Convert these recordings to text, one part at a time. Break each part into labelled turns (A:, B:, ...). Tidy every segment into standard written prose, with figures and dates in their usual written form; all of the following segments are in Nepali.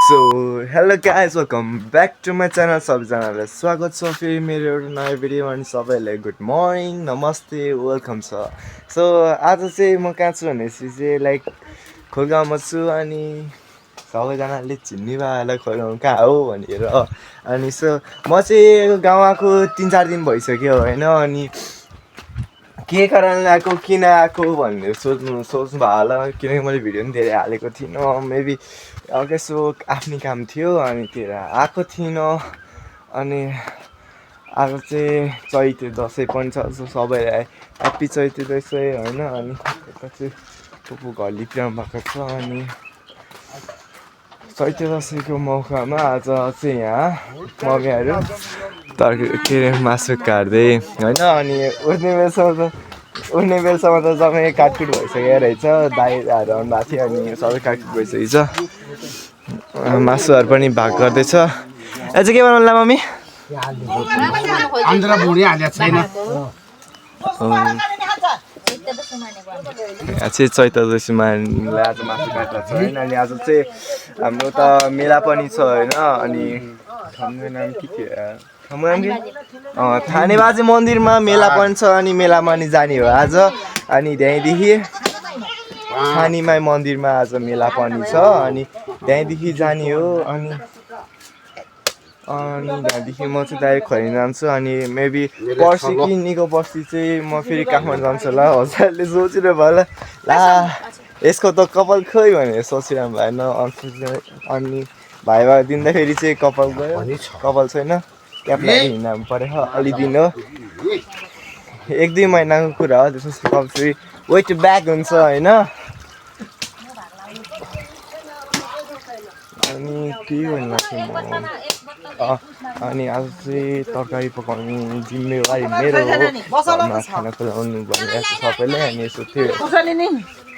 A: So hello guys welcome back to my channel सबैजनालाई स्वागत छ फेरि मेरो एउटा नयाँ भिडियो अनि सबैलाई गुड मर्निङ नमस्ते वेलकम छ। सो आज चाहिँ म कहाँ छु भनेपछि चाहिँ लाइक खोलगाउँमा छु अनि सबैजनाले चिन्ने भयो खोलगाउँ कहाँ हो भनेर। अनि सो म चाहिँ गाउँ आएको 3-4 दिन भइसक्यो होइन। अनि के कारणले आएको किन आएको भनेर सोच्नु भयो होला किनकि मैले भिडियो पनि धेरै हालेको थिइनँ मेबी यसो आफ्नै काम थियो अनि त्यही आएको थिइनँ। अनि आज चाहिँ चैते दसैँ पनि छ सबैलाई ह्याप्पी चैते दसैँ होइन। अनि यता चाहिँ पुपू घर लिपिरहनु भएको छ अनि चैते दसैँको मौकामा आज चाहिँ यहाँ मम्मीहरू के अरे मासु काट्दै होइन। अनि उठ्ने बेलसम्म त जम्मै काटकुट भइसकेको रहेछ दाइहरू आउनु भएको थियो अनि सबै काटकुट भइसकेको छ मासुहरू पनि भाग गर्दैछ। अझै के बनाउला मम्मी? चाहिँ चैते दसैँमालाई आज मासु काट्दा छ होइन। अनि आज चाहिँ हाम्रो त मेला पनि छ होइन। अनि ठाउँको नाम के थियो थानेबाजे मन्दिरमा मेला पनि छ अनि मेलामा नि जाने हो आज। अनि त्यहीँदेखि थानीमाई मन्दिरमा आज मेला पनि छ अनि त्यहीँदेखि जाने हो। अनि त्यहाँदेखि म चाहिँ डाइरेक्ट खरिन जान्छु अनि मेबी पर्सि कि निको पर्सि चाहिँ म फेरि काठमाडौँ जान्छु होला। हजुरले सोचिरह भयो ला यसको त कपाल खोइ भनेर सोचिरहनु भएन अनफर्चुनेट। अनि भाइबा दिँदाखेरि चाहिँ कपाल गयो कपाल छैन क्याप्लाई हिँड्नु पऱ्यो अलि दिन हो 1-2 महिनाको कुरा हो त्यसपछि कपाल फेरि वेट ब्याक हुन्छ होइन। अनि के भन्नु म अनि आज चाहिँ तरकारी पकाउने जिम्मेवारी मेरो हो घरमा खाना खुवाउनु भनेर सबैले। अनि यसो त्यो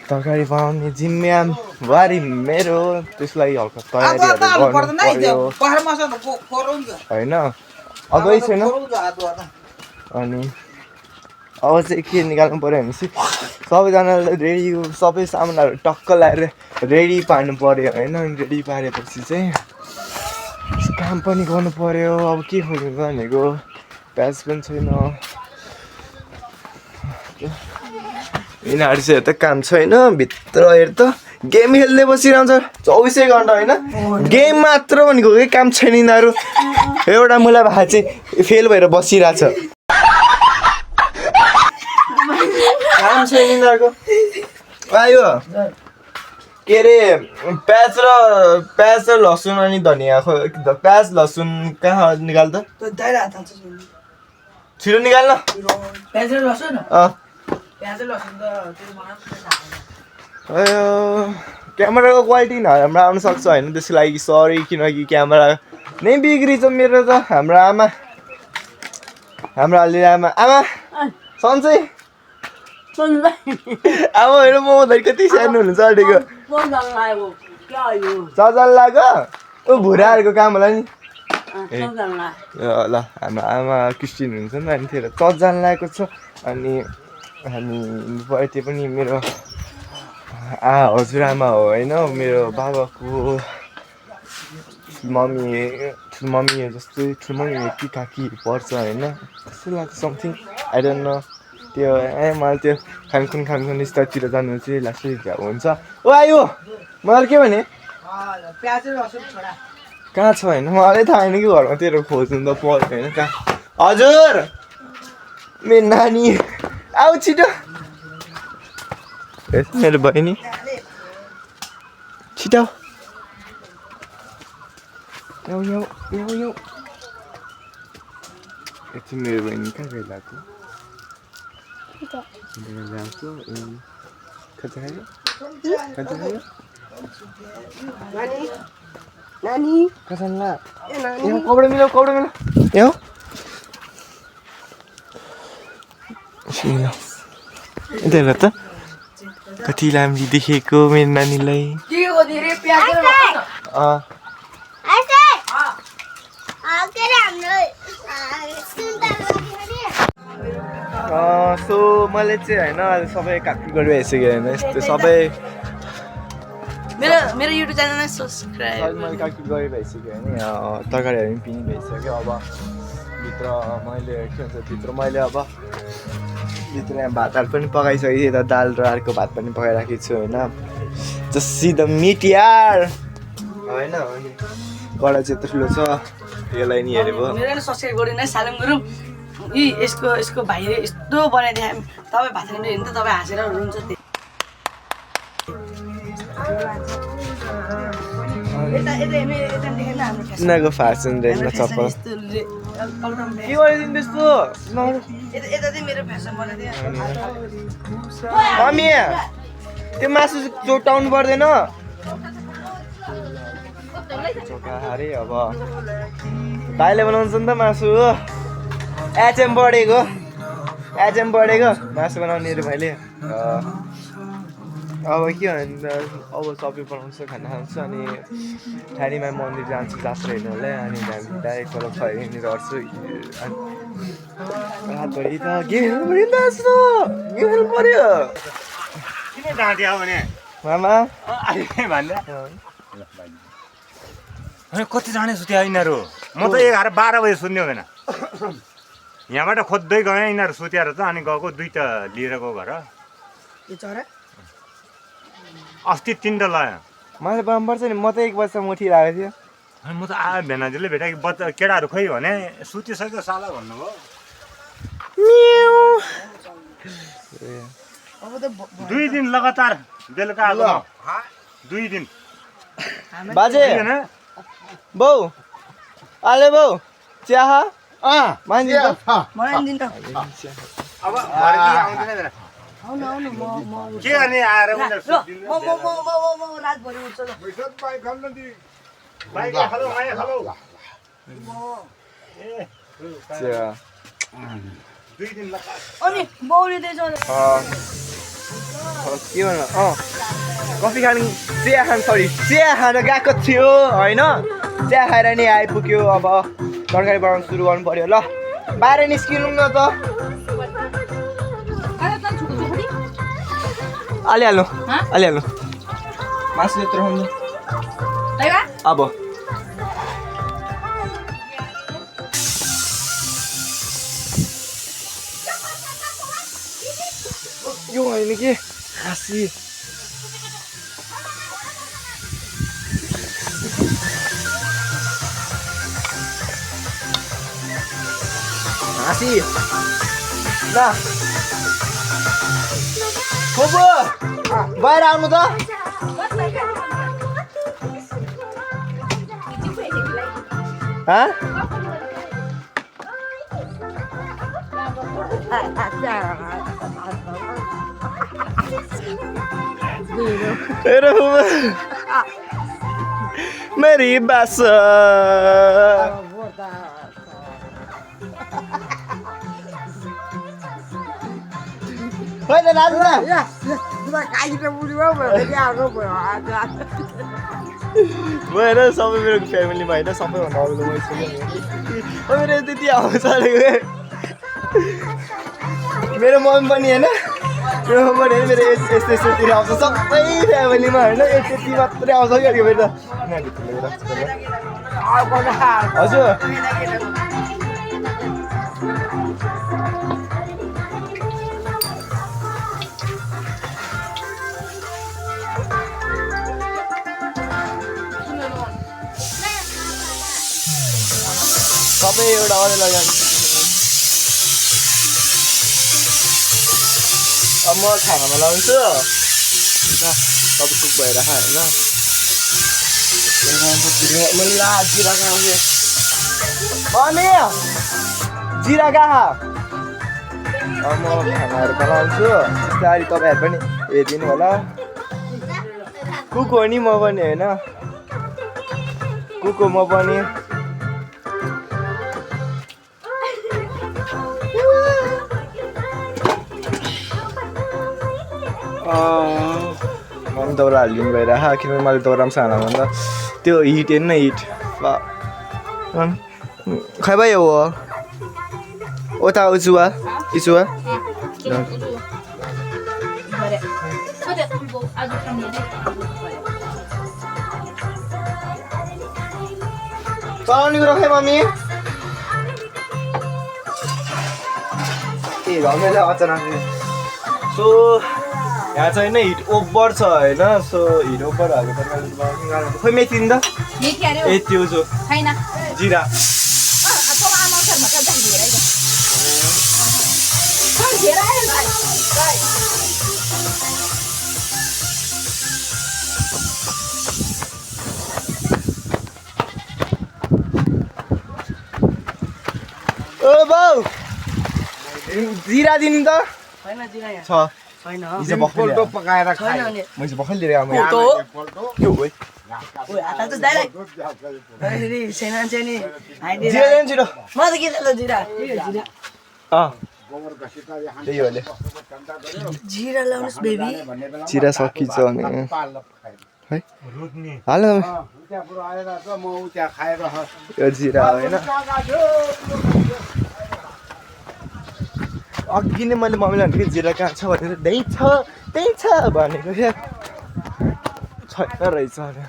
A: तरकारी बनाउने जिम्मेवारी मेरो त्यसलाई हल्का तयारीहरू गर्नु पर्यो होइन अझै छैन। अनि अब चाहिँ के निकाल्नु पऱ्यो भनेपछि सबैजनाले रेडी सबै सामानहरू टक्क लगाएर रेडी पार्नु पऱ्यो होइन। अनि रेडी पारेपछि चाहिँ काम पनि गर्नु पऱ्यो। अब के खोज्नु भनेको प्याज पनि छैन यिनीहरू चाहिँ त काम छैन भित्र हेर त गेम खेल्दै बसिरहन्छ 24 घन्टा होइन। गेम मात्र भनेको केही काम छैन यिनीहरू। एउटा मुला भाइ चाहिँ फेल भएर बसिरहेछ काम छैन यिनीहरूको। आयो के अरे प्याज र लसुन अनि धनियाँ प्याज लसुन कहाँ निकाल त छिटो निकाल्न। क्यामेराको क्वालिटी नराम्रो आउनु सक्छ होइन त्यसको लागि सरी किनकि क्यामेरा नै बिग्रिन्छ मेरो त। हाम्रो अलि आमा सन्चै अब होइन म कति सानो हुनु चढेको चजल लाग्यो ऊ भुराहरूको काम होला नि ल हाम्रो आमा क्रिस्चियन हुन्छ नि अनि त्यही चजान लागेको छ। अनि हामी त्यो पनि मेरो हजुरआमा हो होइन मेरो बाबाको मम्मी जस्तै ठुलो कि काकी पर्छ होइन त्यस्तो लाग्छ समथिङ आई डोन्ट नो त्यो मलाई त्यो खानखुन यतातिर जानु चाहिँ लास्टै झ्याउ हुन्छ। ओ आयो मलाई के भने कहाँ छ होइन मलाई थाहा छैन कि घरमा तेरो खोज्नु त पर्यो होइन कहाँ हजुर मेरो नानी आऊ छिटो मेरो बहिनी छिटो यहाँ यति मेरो बहिनी कहाँ गइरहेको कपडा मिलाऊ यहाँ यता हेर त कति राम्री देखेको मेरो नानीलाई। सो मैले चाहिँ होइन सबै काटकुट गरेर आइसकेँ होइन यस्तो सबै
B: मेरो युट्युब च्यानललाई सब्स्क्राइब
A: मैले क्यालकुलेट गरेर भइसक्यो होइन तरकारीहरू पनि पिनी भइसक्यो अब भित्र मैले के भन्छ भित्र मैले अब भित्र यहाँ भातहरू पनि पकाइसकेँ यता दाल र अर्को भात पनि पकाइराखेको छु होइन जस्ट सी द मिट यार होइन कडा चाहिँ यत्रो ठुलो छ यसलाई नि हेरेको
B: मेरो नि सब्स्क्राइब गरिदिनु है सालम गुरुङ यसको भाइले यस्तो बनाइदिए तपाईँ भात खानु हेर्नु त तपाईँ हाँसेर हुनुहुन्छ
A: उनीहरूको फेसन रेन्जमा चप्पल के गरिदिनु त्यस्तो मम्मी त्यो मासु चोटाउनु पर्दैन अरे अब भाइले बनाउँछ नि त मासु एचएम बढेको मासु बनाउने अरे मैले अब के भन्दा अब सबै बनाउँछु खाना खान्छु अनि ठानीमा मन्दिर जान्छु जात्रा हेर्नुलाई अनि डाइरेक्ट तल फर्किने गर्छु रातभरि त गेम खेल्नु पर्यो
C: किन डाँट्यो भने
A: मामा
C: कति जाने सुत्या यिनीहरू म त 11-12 बजे सुन्ने हुँदैन यहाँबाट खोज्दै गएँ यिनीहरू सुत्याएर त अनि गएको दुईटा लिएर गयो घर अस्ति 3टा लयो
A: मलाई बनाउनुपर्छ नि म त 1 बजीसम्म उठिरहेको थियो
C: अनि म त भेनाजुले भेटा बच्चा केटाहरू खोइ भने सुतिसक्यो साला भन्नुभयो 2 दिन लगातार बेलुका आएको 2 दिन
A: बाजे बाउ आले बाउ चिया मान्छे
C: अब के गर्ने आएर
B: रातभरि उठ्छ अनि बाउले
A: के भन्नु कफी खानु चिया खान गएको थियो होइन चिया खाएर नि आइपुग्यो अब तरकारी बनाउनु सुरु गर्नु पर्यो ल बाहिर निस्किनु न त अलिहाल्नु मासु यत्रो खानु अब यो होइन के हाँसी ल खोपो बाहिर आउनु त मेरी बस होइन नाच्नु होइन सबै मेरो फ्यामिलीमा होइन सबैभन्दा अगाडि मै छु मेरो त्यति आउँछ मेरो मम्मी पनि होइन मेरो यस्तोतिर आउँछ सबै फ्यामिलीमा होइन त्यति मात्रै आउँछ क्या फेरि त हजुर सबै एउटा अरे लगाएको अब म खानामा लगाउँछु सबै कुक भएर होइन जिरा खाउँछु मम्मी जिरा कहाँ अब म खानाहरू बनाउँछु बिस्तारै तपाईँहरू पनि हेरिदिनु होला कुक हो नि म पनि होइन कुक हो म पनि मन दाउरा हालिदिनु भएर किनभने मैले दाउरामा खाना भन्दा त्यो हिट हेर्नु न हिट खै भाइ हो ओता उचुवा इचुवा चलाउने कुरो खै मम्मी ए रमेला अचानक सो यहाँ चाहिँ होइन हिट ओभर छ होइन सो हिट ओभर हाल्नु पर्छ खोइ मेथी नि त ए त्यो जो जिरा ओ बाउ जिरा दिनु त
B: छैन जिरा यहाँ
A: छ
B: छैन
A: हिजो भर्खर
C: पकाएर
B: छैन अनि
A: मैले भर्खर लिएर आएको
B: पोल्टो
A: त्यो हो
B: ओइ आता त डाइरेक्ट फेरि सेना चाहिँ नि हाइदिएर
A: जिरा दिनु छिटो
B: म त के छ जिरा जिरा
A: अँ त्यही हो ले
B: जिरा लाउनुहोस् बेबी
A: जिरा सकिन्छ अनि है हाल यो जिरा होइन अघि नै मैले मम्मीलाई भनेको जिरा कहाँ छ भनेर त्यही छ भनेको क्या छैन रहेछ अरे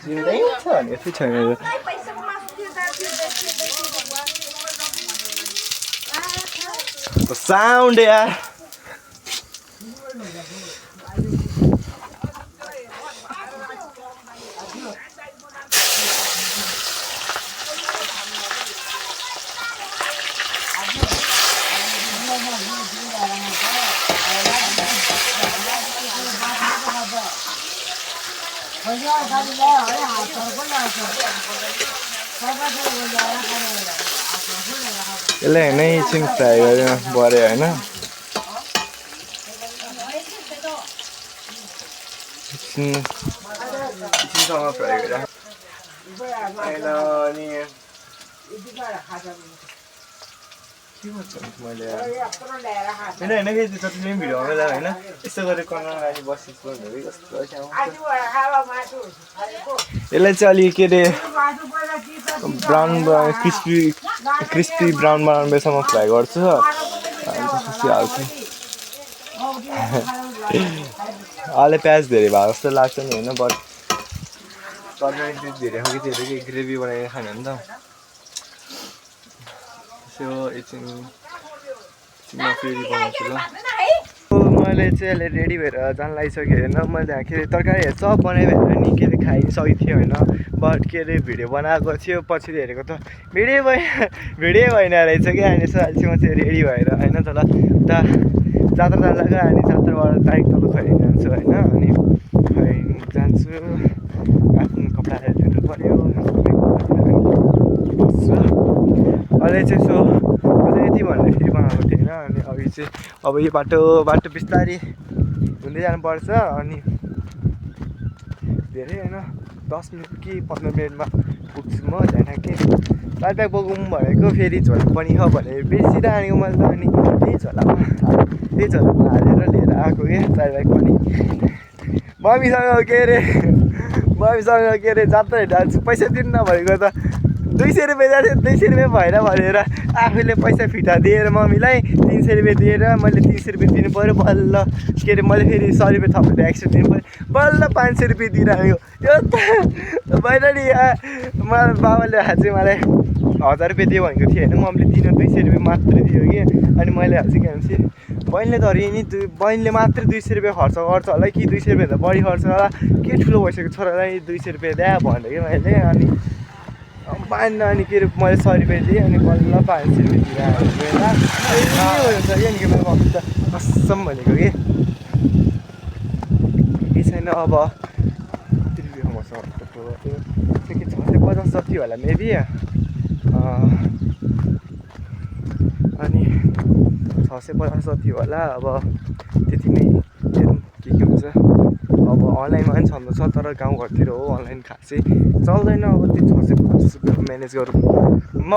A: जिरै छ भनेको चाहिँ छैन साउन्ड यार यसलाई होइन एकछिन फ्राई गरेर बऱ्यो होइन एकछिनसम्म फ्राई गरेर अनि के भन्छ मैले होइन होइन कि जति पनि भिडियो होला होइन यस्तो गरेर कर्नर अनि बसेको भनेर कस्तो यसलाई चाहिँ अलिक के अरे ब्राउन क्रिस्पी ब्राउन बनाउनेसम्म फ्राई गर्छु अनि त्यसपछि हाल्छु अहिले प्याज धेरै भएको जस्तो लाग्छ नि होइन बट तरकारी धेरै खालको धेरै के ग्रेभी बनाएर खाने हो नि त सो एकछिनमा फेरि बनाउँछु ल मैले चाहिँ अहिले रेडी भएर जान लागिसकेँ होइन मैले त्यहाँ के अरे तरकारीहरू सब बनाएँ भनेर नि के अरे खाइसकेको थिएँ होइन बट के अरे भिडियो बनाएको थियो पछि हेरेको त भिडियो भएन रहेछ क्या अनि यसो अहिले चाहिँ म चाहिँ रेडी भएर होइन तल उता जात्रा जान लाग्यो अनि जात्राबाट डाइरेक्ट तल खैरिन जान्छु होइन अनि खैरिन जान्छु आफ्नो कपडाहरू धुनु पऱ्यो बस्छु अहिले चाहिँ सो अझै यति भनेर फेरि बनाएको थिएन अनि अघि चाहिँ अब यो बाटो बिस्तारै हुँदै जानुपर्छ अनि धेरै होइन 10 मिनट कि 15 मिनटमा पुग्छु म त्यहाँ के लालबाग बगौँ भनेको फेरि झोला पनि हो भने बिर्सिरहेको मैले त अनि त्यही झोलामा हालेर लिएर आएको क्या लालबाग पनि मम्मीसँग के अरे जात्रा हिँड्छु पैसा दिनु नभएको त 200 रुपियाँ जान्थ्यो 200 रुपियाँ भएन भनेर आफूले पैसा फिर्ता दिएर मम्मीलाई 300 रुपियाँ दिएर मैले 300 रुपियाँ दिनु पऱ्यो बल्ल के अरे मैले फेरि 100 रुपियाँ थपेर एक्स्ट्रा दिनु पऱ्यो बल्ल 500 रुपियाँ दिइरहेको यो त भएन नि मलाई बाबाले चाहिँ मलाई 1000 रुपियाँ दियो भनेको थियो होइन मम्मीले दिनु 200 रुपियाँ मात्रै दियो कि अनि मैले चाहिँ के भन्छ बहिनीले धरि नि बहिनीले मात्रै 200 रुपियाँ खर्च गर्छ होला कि 200 रुपियाँभन्दा बढी खर्च होला के ठुलो भइसक्यो छोरालाई 200 रुपियाँ द्या भन्यो कि मैले अनि पाएन अनि के अरे मैले 100 रुपियाँ दिएँ अनि बल्ल 500 रुपियाँ दिएर हुन्छ कि अनि मेरो मम्मी त कसम भनेको कि केही छैन अब कति रुपियाँ मसँग त्यो के 650 जति होला मेबी अनि 650 जति होला अब त्यति नै के हुन्छ अब अनलाइनमा पनि छन् छ तर गाउँघरतिर हो अनलाइन खासै चल्दैन अब त्यो 650 रुपियाँ म्यानेज गरौँ म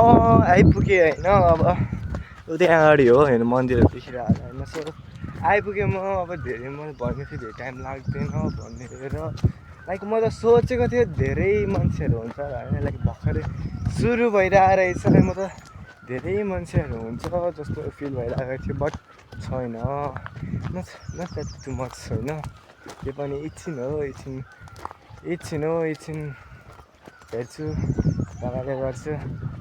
A: आइपुगेँ होइन अब त्यहाँ अगाडि हो होइन मन्दिरदेखि होइन सो आइपुगेँ म अब धेरै मैले भनेको थिएँ धेरै टाइम लाग्दैन भनेर लाइक म त सोचेको थिएँ धेरै मान्छेहरू हुन्छ होइन लाइक भर्खरै सुरु भइरहेको रहेछ म त धेरै मान्छेहरू हुन्छ जस्तो फिल भइरहेको थियो बट छैन नट द्याट टु मच होइन त्यो पनि एकछिन हो एकछिन हेर्छु लगाएर गर्छु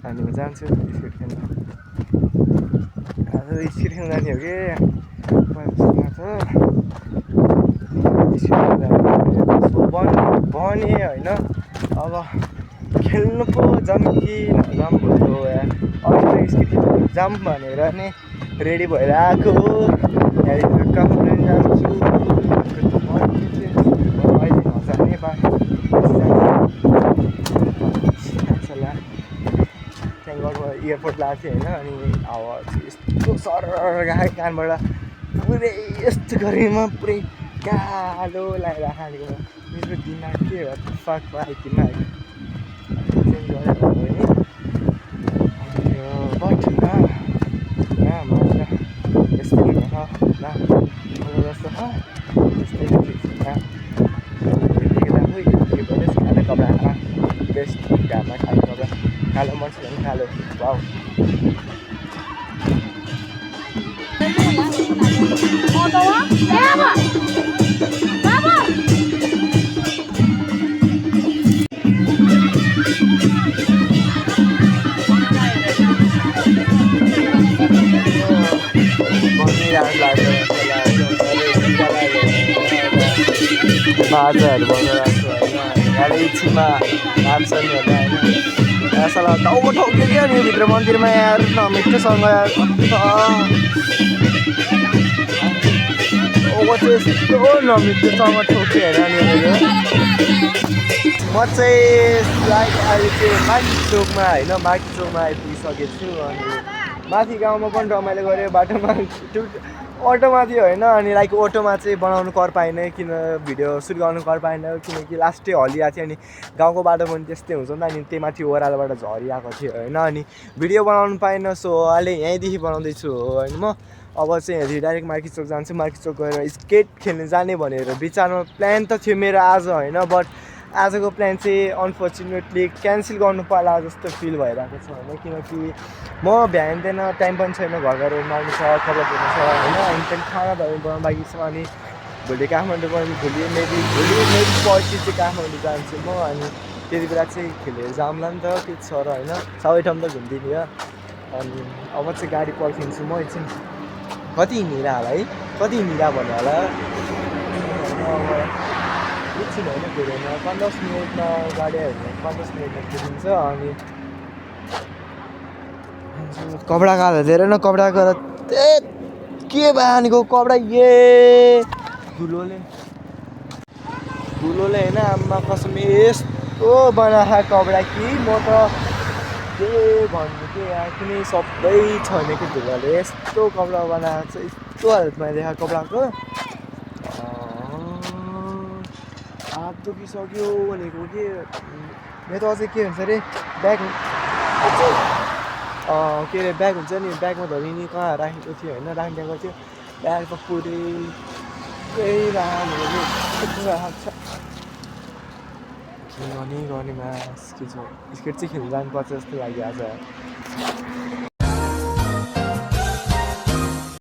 A: अनि म जान्छु स्किट खेल्न आज स्किट खेल्न जाने हो कि भने होइन अब खेल्नु पो जाऊँ कि नजाऊँ भयो यार अघि त स्किट खेल्नु जाऊँ भनेर नै रेडी भएर आएको त्यहाँदेखि काठमाडौँ जान्छु अहिले नजाने त्यहाँबाट एयरपोर्ट लगाएको थिएँ होइन अनि हावा चाहिँ यस्तो सरर गएको कानबाट पुरै यस्तो गरेमा पुरै कालो लगाएर खानेको मेरो दिमाग के हो फक आइदिमा चेन्ज गरेर भयो नि बट मान्छे यस्तै हुन्छ जस्तो छ त्यस्तै कालो कपडा बेस्ट घाममा खाने कपडा कालो मान्छे झन् कालो वाउ बाजाहरू बनाइरहेको छु होइन यहाँ एकछिनमा नाच्छ नि होला होइन यसलाई टाउको ठोक्यो क्या नि भित्र मन्दिरमा यार नमिठोसँग चाहिँ यस्तो नमिठोसँग ठोक्यो हेर नि म चाहिँ लाइक अहिले चाहिँ माथि चोकमा आइपुगिसकेको छु अनि माथि गाउँमा पनि रमाइलो गऱ्यो बाटोमा अटोमा थियो होइन अनि लाइक अटोमा चाहिँ बनाउनु कर पाएन किन भिडियो सुट गर्नु कर पाएन किनकि लास्टै हलिरहेको थियो अनि गाउँको बाटो पनि त्यस्तै हुन्छ नि त अनि त्यही माथि ओह्रालोबाट झरिआएको थियो होइन अनि भिडियो बनाउनु पाएन सो अहिले यहीँदेखि बनाउँदैछु होइन म अब चाहिँ यहाँदेखि डाइरेक्ट मार्केट चोक जान्छु मार्केट चोक गएर स्केट खेल्नु जाने भनेर विचारमा प्लान त थियो मेरो आज होइन बट आजको प्लान चाहिँ अनफर्चुनेटली क्यान्सल गर्नु पर्ला जस्तो फिल भइरहेको छ होइन किनकि म भ्याइँदैन टाइम पनि छैन घर गएर मार्नु छ कपडा धुनु छ होइन अनि त्यहाँदेखि खानाहरू बनाउनु बाँकी छ अनि भोलि काठमाडौँ पनि भोलि मेबी पर्सि चाहिँ काठमाडौँ जान्छु म अनि त्यति बेला चाहिँ खेलेर जाउँला नि त के छ र होइन सबै ठाउँ त घुमिदिने हो अनि अब चाहिँ गाडी पर्खिन्छु म एकछिन कति हिँडेर होला है कति हिँडेर भन्नु होला एकछिन होइन पुगेन 5-10 मिनटमा गाडी आयो भने 5-10 मिनटमा पुगिन्छ अनि कपडा कालो हेर न कपडा गएर के बानीको कपडा धुलोले होइन आम्मा कसम यस्तो बनाएको कपडा कि म त के भन्नु के कुनै सबै छैन कि धुलोले यस्तो कपडा बनाएको छ यस्तो हालतमा देखाएको कपडाको हात दुखिसक्यो भनेको के मेरो त अझै के भन्छ अरे ब्याग के अरे ब्याग हुन्छ नि ब्यागमा धरिने कहाँ राखेको थियो होइन राखिदिएको थियो ब्याग त पुरै राखेको छ गर्ने मास के छ स्केट चाहिँ खेल्नु जानुपर्छ जस्तो लाग्यो आज